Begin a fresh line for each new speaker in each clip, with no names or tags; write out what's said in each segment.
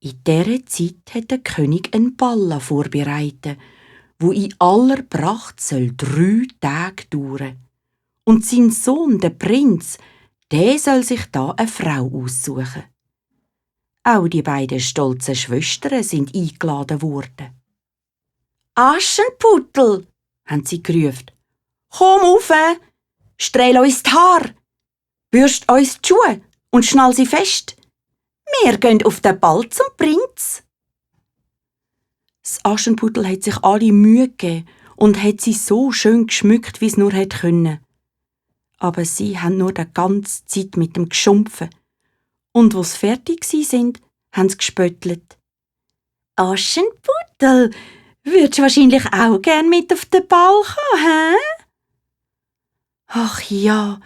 In dieser Zeit hat der König einen Ball vorbereitet, wo in aller Pracht 3 Tage dauern. Und sein Sohn, der Prinz, der soll sich da eine Frau aussuchen. Auch die beiden stolzen Schwestern sind eingeladen worden. «Aschenputtel!» haben sie gerufen. «Komm rauf! Strehl uns die Haare! Bürst uns die Schuhe und schnall sie fest! Wir gehen auf den Ball zum Prinz!» Das Aschenputtel hat sich alle Mühe gegeben und hat sie so schön geschmückt, wie es nur hätte können. Aber sie haben nur die ganze Zeit mit dem geschumpfen. Und wo sie fertig sind, haben sie gespöttelt. «Aschenputtel, würdest du wahrscheinlich auch gern mit auf den Ball kommen, hä?» «Ach ja,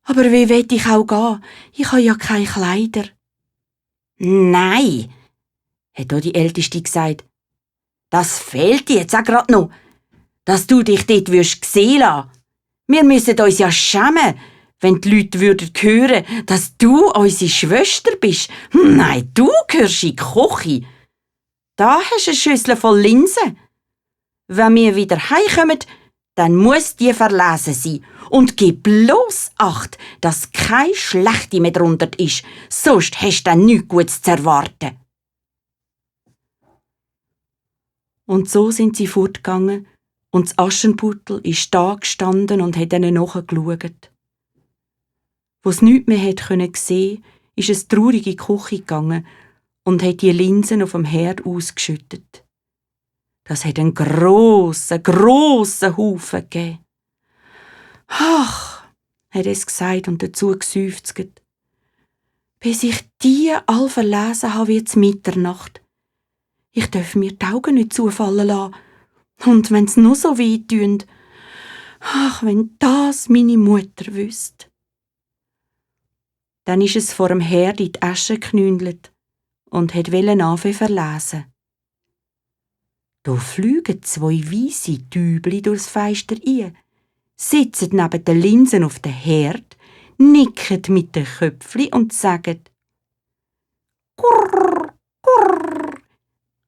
aber wie will ich auch gehen? Ich habe ja keine Kleider.» «Nein», hat auch die Älteste gesagt. «Das fehlt dir jetzt auch grad noch, dass du dich dort sehen lassen. Wir müssen uns ja schämen, wenn die Leute hören würden, dass du unsere Schwester bist. Nein, du gehörst in die Küche. Da hast du eine Schüssel voll Linsen. Wenn wir wieder heimkommen, dann muss die verlesen sein. Und gib bloß Acht, dass keine schlechte mehr drunter ist, sonst hast du dann nichts Gutes zu erwarten.» Und so sind sie fortgegangen, und das Aschenputtel ist da gestanden und hat ihnen nachgeschaut. Wo es nichts mehr sehen konnte, ist es traurig in die Küche gegangen und hat die Linsen auf dem Herd ausgeschüttet. Das hat einen grossen Haufen gegeben. «Ach», hat es gesagt und dazu geseufzt, «bis ich die all verlesen habe wie zur Mitternacht. Ich darf mir die Augen nicht zufallen lassen. Und wenn es nur so weh tut. Ach, wenn das meine Mutter wüsste.» Dann ist es vor dem Herd in die Asche geknündelt und wollte anfangen verlesen. Da fliegen 2 weisse Täubli durchs Fenster ein, sitzen neben den Linsen auf dem Herd, nicken mit den Köpfli und sagen: «Gurr, gurr,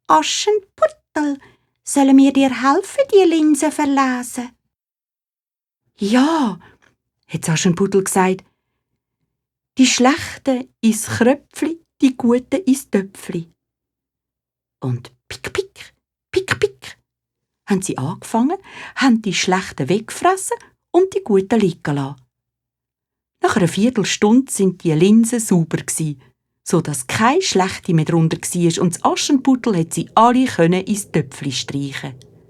Aschenputtel, sollen wir dir helfen, die Linsen verlesen?» «Ja», hat das Aschenputtel gesagt, «die Schlechten ins Kröpfli, die Guten ins Töpfli.» Und pick, pick, pick, pick, haben sie angefangen, haben die Schlechten weggefressen und die Guten liegen lassen. Nach einer Viertelstunde sind die Linsen sauber gsi, so dass keine Schlechte mehr drunter war und das Aschenputtel hat sie alle ins Töpfli streichen.